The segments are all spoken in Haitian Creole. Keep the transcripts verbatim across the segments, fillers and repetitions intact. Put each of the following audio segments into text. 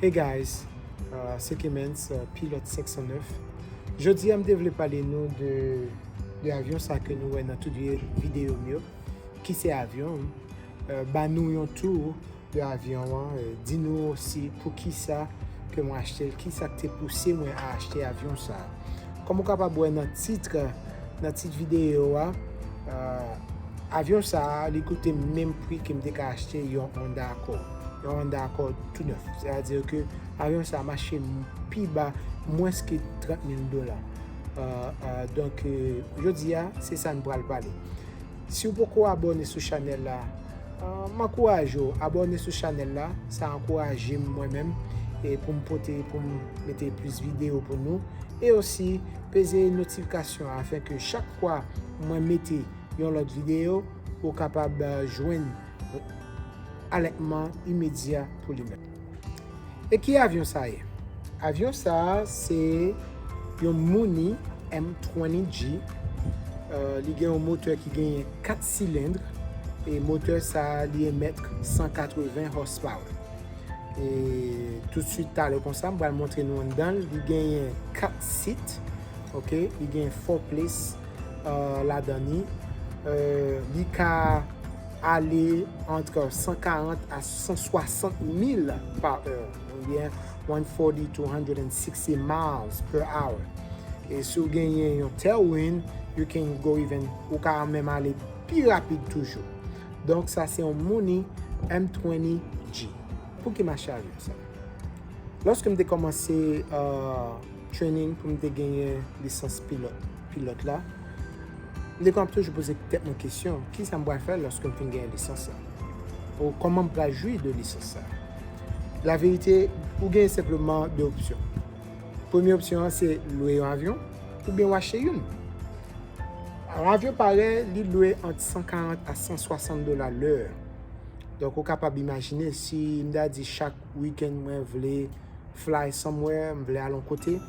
Hey guys, uh, se Kemens, uh, pilòt senk san nèf. Jodi a m te vle pale nou de, de avyon sa ke nou wè nan tout vye videyo m yo. Ki se avyon? Uh, ba nou yon tou de avyon an, uh, di nou osi pou ki sa ke mwen achte l, ki sa k te pouse mwen a achte avyon sa. Kòm ou kapab wè nan tit, nan tit videyo a, uh, avyon sa a, li koute menm pri ke m te ka achte yon Honda Accord. Yon Honda Accord tou nèf. Sètadi ke avyon sa a mache pi ba mwens ke trant mil dola. Uh, uh, donk, uh, jodi a, se sa n pral pale. Si w poko abòne sou chanèl la, uh, m ankouraje w abòne sou chanèl la. Sa ankouraje m mwen menm e pou m pote, pou m mete plis videyo pou nou. E osi, peze notifikasyon an afin ke chak fwa mwen mete yon lòt videyo, ou kapab, uh, jwenn alètman imedya pou li menm. E ki avyon sa ye? Avyon sa a se yon Mooney M twenty G. Uh, li gen yon motè ki genyen kat silend. E motè sa a, li emèt san katreven horsepower. E toutswit talè konsa, m pral montre nou anndan l. Li genyen kat sit. Ok, li gen four place, uh, ladan li. Uh, li ka ale ant san karant a san swasant mil pa è, oubyen one forty to one hundred sixty miles per hour. E si w genyen yon tailwind, you can go even, ou ka menm ale pi rapid toujou. Donk, sa se yon Mooney M twenty G. Pou ki m achte avyon sa? Lòske m te kòmanse, uh, training pou m te genyen lisans pilòt, pilòt la, m te konn ap toujou poze tèt mwen kesyon, ki sa m pral fè lòske m fin genyen lisans la? Ou kòman m pral jwi de lisans sa? Laverite, ou genyen senpleman de opsyon. Premye opsyon an se lwe yon avyon, oubyen w achte youn. Yon avyon parèy, li lwe ant san karant a san swasant dola lè. Donk, ou kapab imajine si m ta di chak wikenn mwen vle fly somewhere, m vle al yon kote,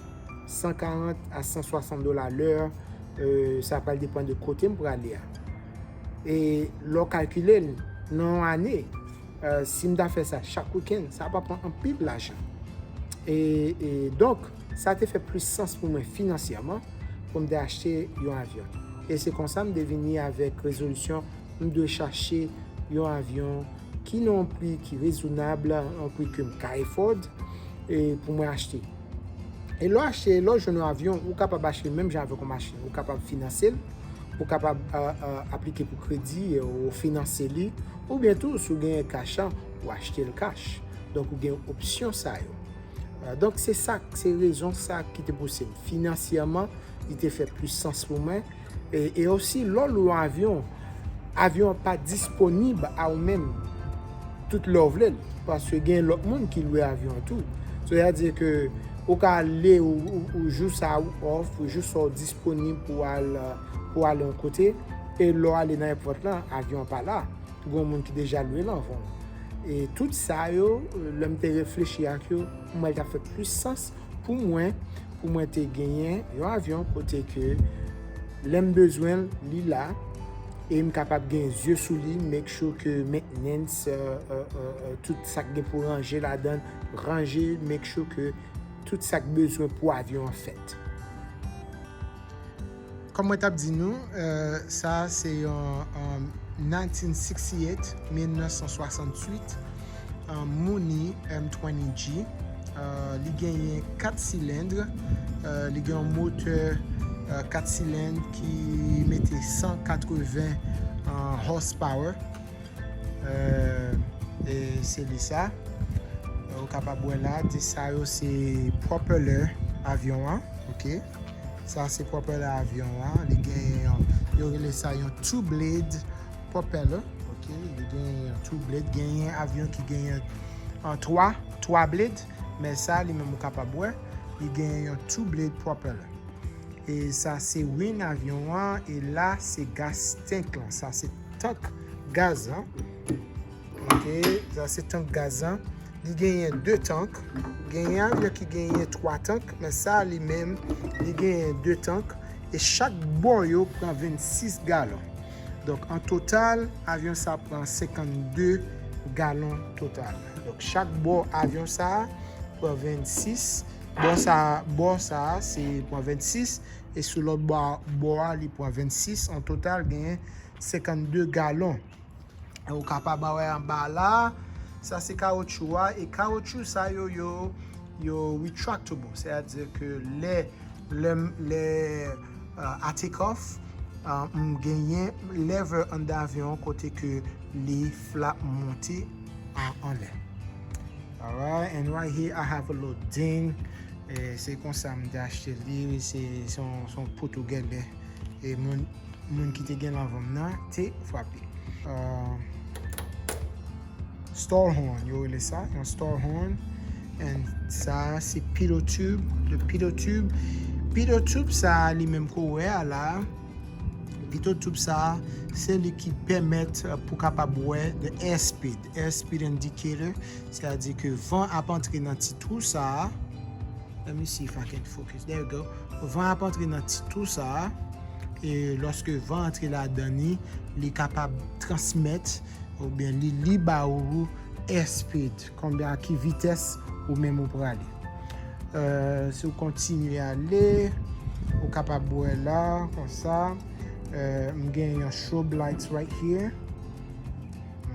san karant a san swasant dola lè, euh, sa pral depann de kote m prale a. E lè w kalkile l, nan yon ane, euh, si m ta fè sa chak wikenn, sa pa pran anpil lajan. E, e donk, sa te fè plis sans pou mwen finansyèman pou m te achte yon avyon. E se konsa m te vini avèk rezolisyon, m dwe chache yon avyon ki nan yon pri ki rezonab, yon pri ke m ka afford, e pou mwen achte. E lè w achte, lè w jwenn yon avyon, ou kapab achte menm jan avèk yon machin. Ou kapab finanse l, ou kapab, euh, euh, aplike pou kredi, e ou finanse li, oubyen tou, si w genyen kach la, ou achte l kach. Donk, ou gen opsyon sa yo. Euh, donk, se sa, se rezon sa ki te pouse m. Finansyèman, li te fè plis sans pou mwen. E, e osi, lè w lwe yon avyon, avyon an pa disponib a ou menm tout lè w vle l, paske gen lòt moun ki lwe avyon an tou. Sètadi ke ou ka ale, ou, ou, ou jou sa ou off, ou jou sa w disponib pou al, pou al yon kote, e lè w ale nan èpòt lan, avyon an pa la. Gen moun ki deja lwe l anvan w. E tout sa yo, lè m te reflechi ak yo, m wè l t ap fè plis sans pou mwen, pou mwen te genyen yon avyon kote ke lè m bezwen l, li la, e m kapab gen zye sou li, make sure ke maintenance, euh, euh, euh, euh, tout sa k gen pou ranje ladan l, ranje, make sure ke tout sa k bezwen pou avyon an fèt. Kòm mwen t ap di nou, euh, sa a se yon, euh, nineteen sixty-eight, mil nèf san swasanntuit, euh, Mooney M twenty G. Euh, li genyen kat silend, euh, li gen yon motè, euh, kat silend ki mete san katreven, euh, horsepower. Euh, e se li sa. Ou kapab wè la, di sa yo se propeller avyon an, ok? Sa se propeller avyon an. Li gen yon, yo rele sa yon two blade propeller, ok? Li gen yon two blade, genyen avyon ki genyen an twa, twa blade, men sa li menm ou kapab wè, li genyen yon two blade propeller. E sa se wing avyon an, e la se gas tank lan. Sa se tank gaz lan. Ok, sa se tank gaz lan. Li genyen de tank. Genyen avyon ki genyen twa tank, men sa li menm, li genyen de tank. E chak bò yo pran vennsis galon. Donk, an total, avyon sa pran senkannde galon total. Donk, chak bò avyon sa, pran vennsis. Bò sa, bò sa a, se pran vennsis. E sou lòt bò, bò a, li pran vennsis. An total, genyen senkannde galon. Ou kapab wè anba la, sa se kawotchou a, e kawotchou sa yo, yo, yo retractable, sètadi ke lè, lè, lè, uh, I take off, uh, m genyen lever anndan avyon an kote ke li flap monte a anlè. Alright, and right here I have a little ding. E se konsa m te achte li, se, se yon, se yon poutougalè. E moun, moun ki te gen l anvan m nan te frape. Uh, Stallhorn, yo rele sa, yon Stallhorn. And sa, se pitot tube, the pitot tube. Pitot tube sa, li menm ke w wè a la, pitot tube sa, se li ki pèmèt, uh, pou kapab wè the airspeed, airspeed indicator, sètadi ke van ap antre nan ti twou sa a. Let me see if I can focus. There you go. Van ap antre nan ti twou sa a. E lòske van antre ladan li, li kapab transmèt oubyen li, li ba ou airspeed, konbyen, a ki vitès ou menm ou prale. Uh, si w kontinye ale, ou kapab wè la, konsa. Uh, m gen yon strobe lights right here.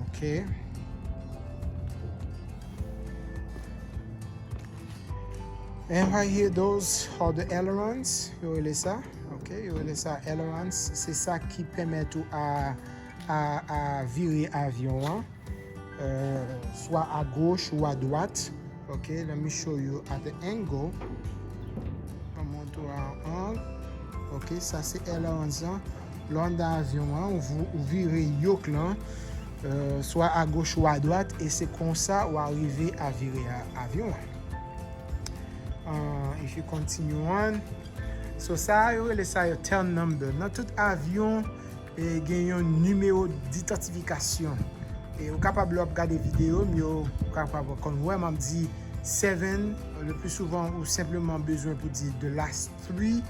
Ok. And right here, those are the ailerons. Yo rele sa. Ok, yo rele sa ailerons. Se sa ki pèmèt ou a, a, a vire avyon an. Uh, swa a goch ou a dwat. Ok, let me show you at the angle. Mwen montre w a ang. Ok, sa se ailerons lan. Lè w anndan avyon an, ou, ou vire yoke lan, uh, swa a goch ou a dwat, e se konsa ou a rive a vire a, avyon an. Uh, if you continue on. So, sa yo rele sa yo tail number. Nan tout avyon, e, gen yon nimewo didantifikasyon. E ou kapab, lè w ap gade videyo m yo, ou kapab konn wè m ap di seven, le plus souvent, ou senpleman bezwen pou di the last three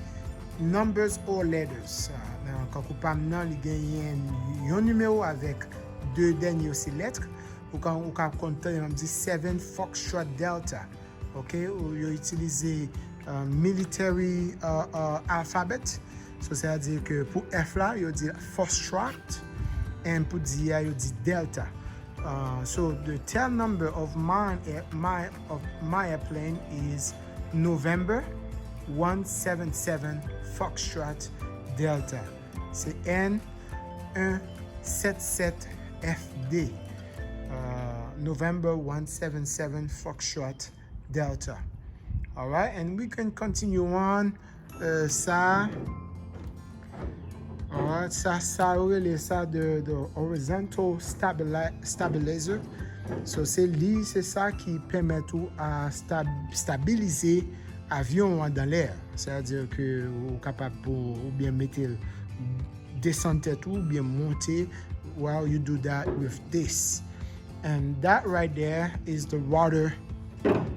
numbers or letters. Ah, nan kankou pa m nan, li genyen yon nimewo avèk de dènye yo se lèt. Ou ka, ou ka konn tande m ap di seven Foxtrot Delta. Ok, ou yo itilize, uh, military, uh, uh, alphabet. So, sètadi ke pou F la, yo di Foxtrot, and pou D a, yo di Delta. Uh, so, the tail number of mine, eh, my, of my airplane is November one seven seven Foxtrot Delta. Se N un sept sept F D. Uh, November one seven seven Foxtrot Delta. Alright, and we can continue on. Uh, sa, alright, sa, sa yo rele sa the, the horizontal stabili-, stabilizer. So, se li, se sa ki pèmèt ou a stab-, stabilize avyon an dan lè. Sètadi ke ou kapab pou, oubyen mete l desann tèt ou, oubyen monte, while you do that with this. And that right there is the rudder,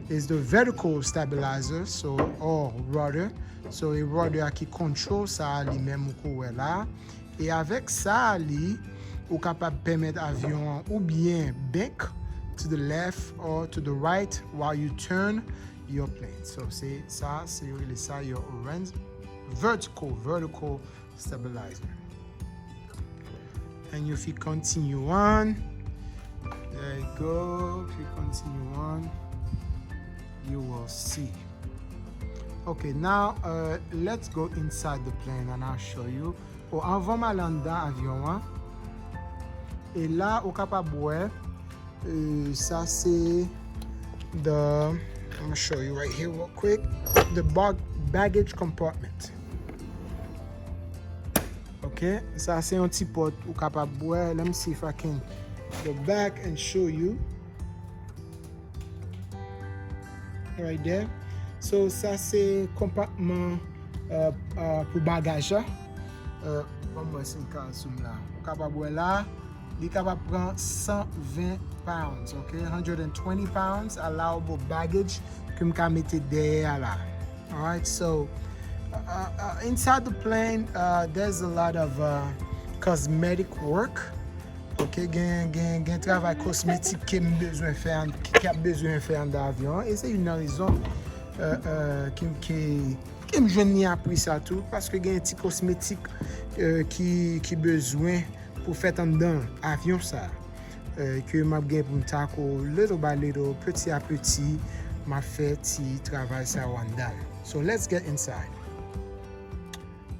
is the vertical stabilizer, so, or rudder. So, e rudder a ki control sa a li menm ou ko wè la. E avèk sa a li, ou kapab pèmèt avyon an oubyen bank to the left or to the right while you turn your plane. So, se sa, se yo rele sa yo vertical, vertical stabilizer. And if you continue on, there you go. If you continue on, you will see. Okay, now, uh, let's go inside the plane and I'll show you. Bon, anvan m al anndan avyon an, e la ou kapab wè, e, sa se the, I'm gonna show you right here real quick, the bag-, baggage compartment. Ok, sa se yon ti pòt ou kapab wè. Let me see if I can go back and show you. Right there. So, sa se konpatman, uh, uh, pou bagaj la. Uh, ban m wè si m ka zoom la. Ou kapab wè la, li kapab pran san ven pounds, ok? Hundred and twenty pounds allowable baggage ke m ka mete dèyè a la. Alright, so, uh, uh, inside the plane, uh, there's a lot of, uh, cosmetic work. Ok, gen, gen, gen travay kosmetik ke m bezwen fè, an- ki, ki ap bezwen fè anndan avyon an. E se youn nan rezon euh, euh, ke, ke, ke m jwenn li a pri sa tou, paske gen ti kosmetik euh, ki, ki bezwen pou fèt anndan avyon sa. Euh, ke m ap gen pou m tako little by little, petit à petit, m ap fè ti travay sa yo anndan. So let's get inside.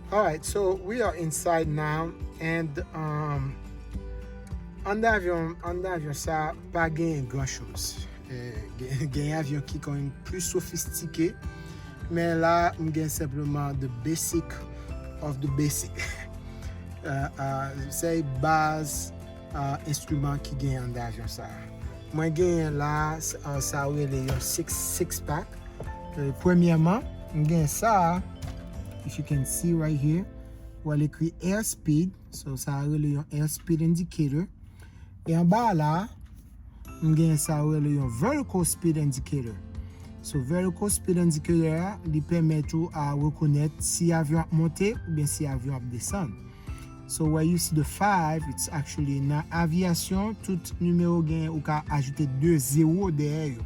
Alright, so we are inside now, and um, anndan avyon, anndan avyon sa pa gen gran choz. Eh, gen, gen avyon ki kanmenm pli sofistike, men la m gen senpleman the basic of the basic. Uh, uh, se baz uh, enstriman ki gen anndan avyon sa. Mwen genyen la, uh, sa rele yon six, six pack. Euh, premyèman, m gen sa, if you can see right here, ou wè l ekri airspeed. So, sa rele yon airspeed indicator. E anba la, m gen sa rele yon vertical speed indicator. So, vertical speed indicator a, li pèmèt ou a rekonèt si avyon ap monte oubyen si avyon ap desann. So, where you see the five, it's actually nan avyasyon, tout nimewo gen, ou ka ajoute de zewo dèyè yo.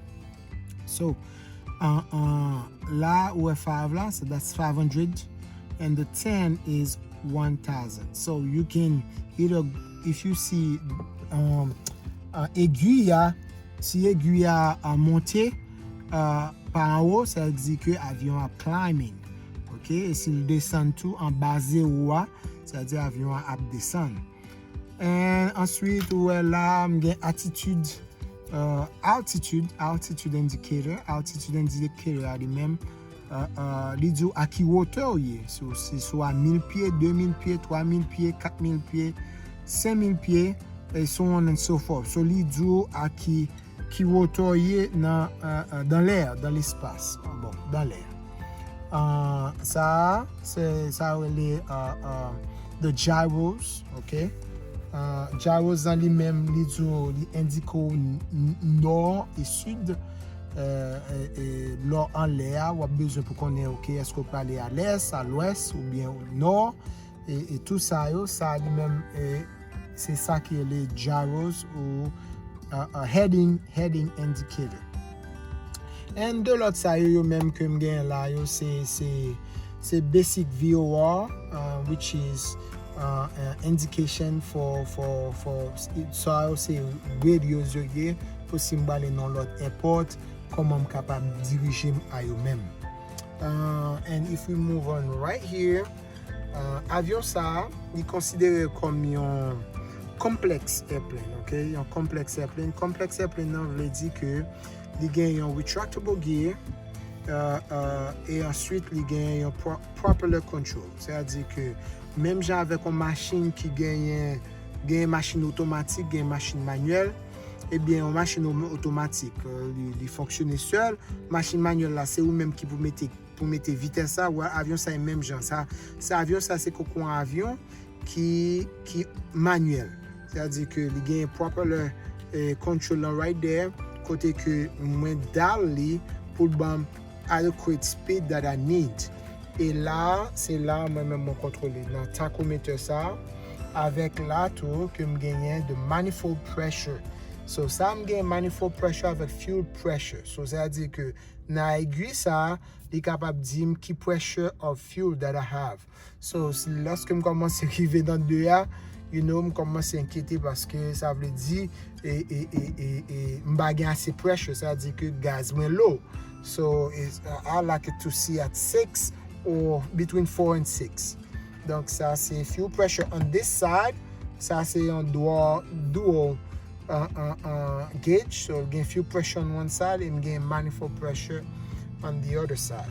So, uh, uh, la ou wè five la, so that's five hundred, and the ten is one thousand. So you can either, if you see um, uh, egwi a, si egwi a uh, monte uh, pa anwo, sa vle di ke avyon ap climbing. Ok, e si l desann tou anba zewo a, sa vle di avyon an ap desann. And answit, ou wè la, m gen atitid, uh, altitude, altitude indicator. Altitude indicator a li menm, uh, uh, li di w a ki wotè w ye. So, si, si w a mil pye, de mil pye, twa mil pye, kat mil pye, senk mil pye, and so on and so forth. So, li di w a ki ki wotè w ye nan, uh, uh, dans l'air, dans l'espace. Bon, dans l'air. Uh, sa a, se sa yo rele uh, uh, the gyros, ok? Uh, gyros nan li menm, li di w, li endike w n- n- nò e sid. Uh, e, e, lè w anlè a, w ap bezwen pou konnen, ok, èske w prale a lès, a lwès, oubyen o nò. E, e tou sa yo, sa li menm, e, se sa ki rele gyros ou uh, uh, heading, heading indicator. And de lòt sa yo, yo menm ke m gen la yo, se, se, se basic V O R, uh, which is uh, uh, indication for, for, for, sa yo se radios yo ye, pou si m prale nan lòt airport, kòman m kapab dirije m a yo menm. Uh, and if we move on right here, uh, avyon sa a, li konsidere kòm yon complex airplane, ok? Yon complex airplane. Complex airplane nan vle di ke li gen yon retractable gear, uh, uh, e answit li gen yon pro- propeller control. Sètadi ke menm jan avèk yon machin ki genyen, genyen machin otomatik, genyen machin manyèl, ebyen yon machin o- otomatik, uh, li, li fonksyone sèl. Machin manyèl la, se ou menm ki pou mete pou mete vitès sa, wè avyon sa e menm jan sa. Sa avyon sa se koko avyon ki, ki manyèl. Sètadi ke li gen propeller eh, control lan right there, kote ke mwen dal li pou l ban m adequate speed that I need. E la, se la mwen menm mwen kontwole nan tachymeter sa, avèk la tou ke m genyen the manifold pressure. So sa m gen manifold pressure avèk fuel pressure. So sa vle di ke nan egwi sa, li kapab di m ki pressure of fuel that I have. So, lòske m kòmanse rive nan de a, you know, m kòmanse enkyete paske sa vle di e, e, e, e, e, m pa gen ase pressure, sa di ke gaz mwen low. So, I like it to see at six or between four and six. Donk, sa se fuel pressure on this side. Sa se yon dual, dual uh, uh, uh, gauge. So, gen fuel pressure on one side and gen manifold pressure on the other side.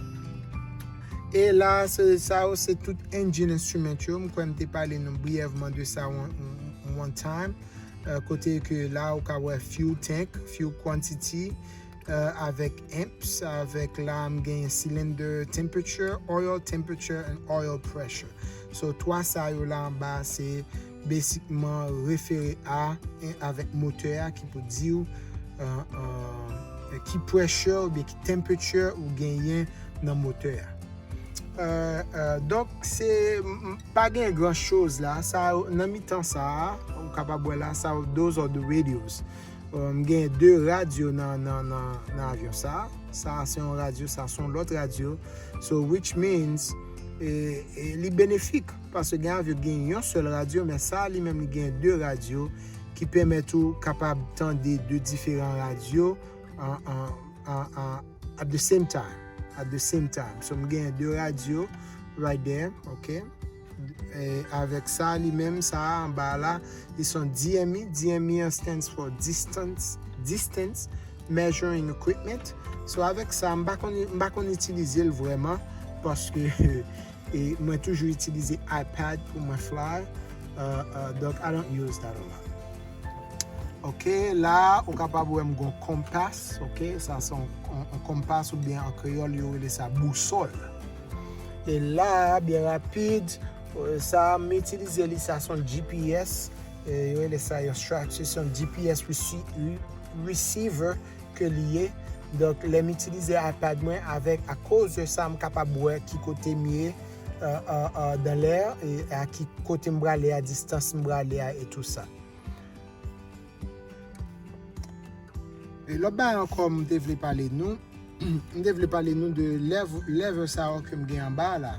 E la, se, sa yo se tout engine instrument yo. M kwè m te pale nou briyèvman de sa one, one time. Uh, kote ke la, ou ka wè fuel tank, fuel quantity, uh, avèk amps, avèk la, m genyen cylinder temperature, oil temperature, and oil pressure. So, twa sa yo la anba, se basicman refere a, en, avèk motè a ki pou di w uh, uh, ki pressure oubyen ki temperature ou genyen nan motè a. Euh, euh, donk, se m- m- pa gen gran choz la. Sa, nan mitan sa a, ou kapab wè la, sa, those are the radios. Euh, m gen de radyo nan, nan, nan, nan avyon sa. Sa se yon radyo, sa se yon lòt radyo. So, which means, e, e, li benefik, paske gen avyon gen yon sèl radyo, men sa li menm li gen de radyo ki pèmèt ou kapab tande de diferan radyo an, an, an, an, at the same time. At the same time. So, m gen de radyo right there, ok? E avèk sa, li menm, sa a anba la, li se yon D M E. D M E an stands for distance, distance measuring equipment. So, avèk sa, m pa konn, m pa konn itilize l vrèman, paske e mwen toujou itilize iPad pou mwen fly. Uh, uh, donk, I don't use that a lot. Ok, la, ou kapab wè m gon kompas, ok, sa se yon, yon, yon kompas oubyen an kreyòl, yo rele sa bousòl. E la, byen rapid, euh, sa, m itilize li, sa se yon G P S, euh, yo rele sa yon Stratus, se yon G P S rece- re- receiver ke li ye. Donk, lè m itilize iPad mwen avèk, akoz de sa, m kapab wè ki kote m ye, euh, euh, euh, dans l'air, e a ki kote m prale a, distans m prale a, e tou sa. E lòt bagay ankò m te vle pale nou, m te vle pale nou de lev- level sa yo ke m gen anba la.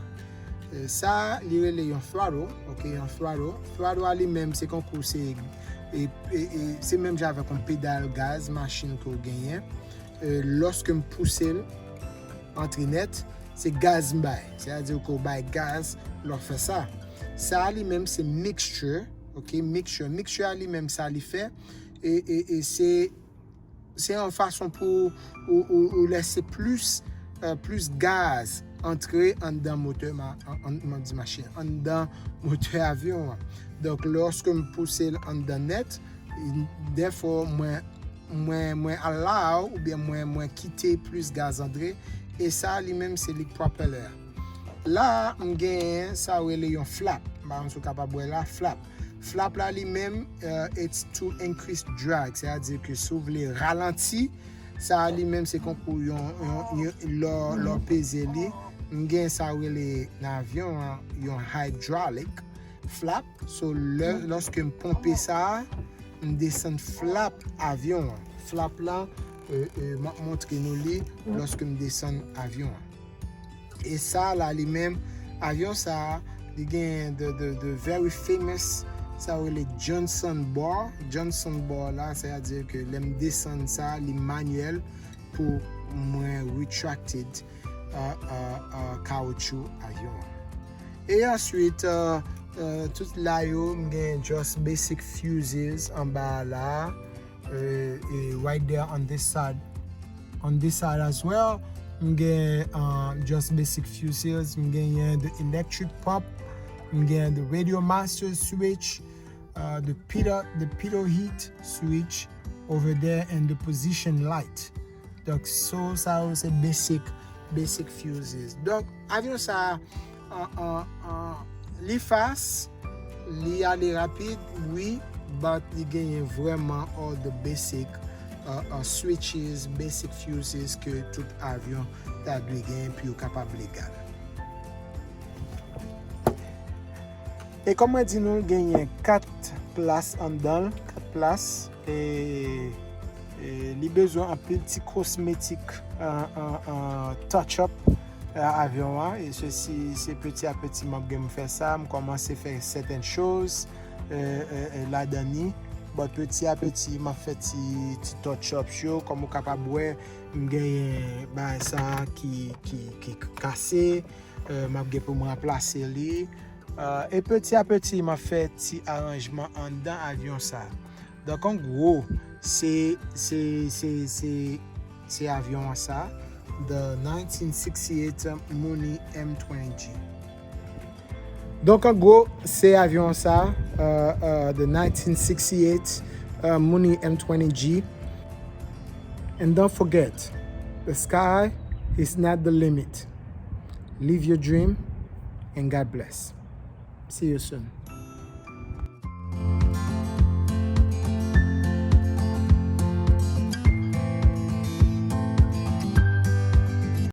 E sa, li rele yon throttle, ok, yon throttle. Throttle a li menm, se konkou se, e, e, e, se menm jan avèk yon pedal gaz machin ke w genyen. E, lòske m pouse l antre nèt, se gaz m bay. Sètadi ke w bay gaz lè w fè sa. Sa a li menm, se mixture, ok, mixture. Mixture a li menm, sa li fè, e, e, e se, se yon fason pou ou, ou, ou lèse plis, euh, plis gaz antre anndan motè, ma- an- an- m ap di machin, anndan motè avyon an. Donk, lòske m pouse l anndan nèt, dèfwa mwen, mwen, mwen allow oubyen mwen, mwen kite plis gaz antre, e sa li menm se li propeller. La, m genyen sa yo rele yon flap. M pa konn si w kapab wè la, flap. Flap la li menm, euh, it's to increase drag, sètadi ke si w vle ralanti, sa li menm se konkou yon, yon, yon lè w, lè w peze li. M gen sa yo rele nan avyon an, yon hydraulic flap. So, lè, lòske m ponpe sa a, m desann flap avyon an. Flap la, euh, euh, m ap montre nou li lòske m desann avyon an. E sa la li menm, avyon sa a, li gen the, the, the very famous, sa yo rele Johnson bar. Johnson bar la, sètadi ke lè m desann sa, li manyèl pou mwen retracted, uh, uh, uh, kawotchou avyon an. E answit, uh, uh, tout la yo, m gen just basic fuses anba la. Uh, e right there on this side. On this side as well, m gen, uh, just basic fuses, m genyen the electric pump, m gen the Radio Master switch, uh, the pitot, the pitot heat switch over there, and the position light. Donk, so, sa yo se basic, basic fuses. Donk, avyon sa a, an, an, an, li fas, li ale rapid, wi, but li genyen vrèman all the basic, uh, uh, switches, basic fuses ke tout avyon ta dwe genyen pou yo kapab legal. E kòm mwen di nou, l genyen kat plas anndan l, kat plas, e, e li bezwen anpil ti kosmetik, an, an, an touch up, a, avyon an, e se si, se peti a peti m ap gen m fè sa, m kòmanse fè sèten choz, e, e, e, ladan li, but peti a peti m ap fè ti, ti touch up yo, kòm ou kapab wè, m genyen bagay sa ki, ki, ki kase, e, m ap gen pou m ranplase li. Ah, e peti a peti, m ap fè ti aranjman anndan avyon sa. Donk, an gwo, se, se, se, se, se avyon an sa, the nineteen sixty-eight Mooney M twenty G. Donk, an gwo, se avyon an sa, uh, uh, the nineteen sixty-eight uh, Mooney M twenty G. And don't forget, the sky is not the limit. Live your dream, and God bless. See you soon.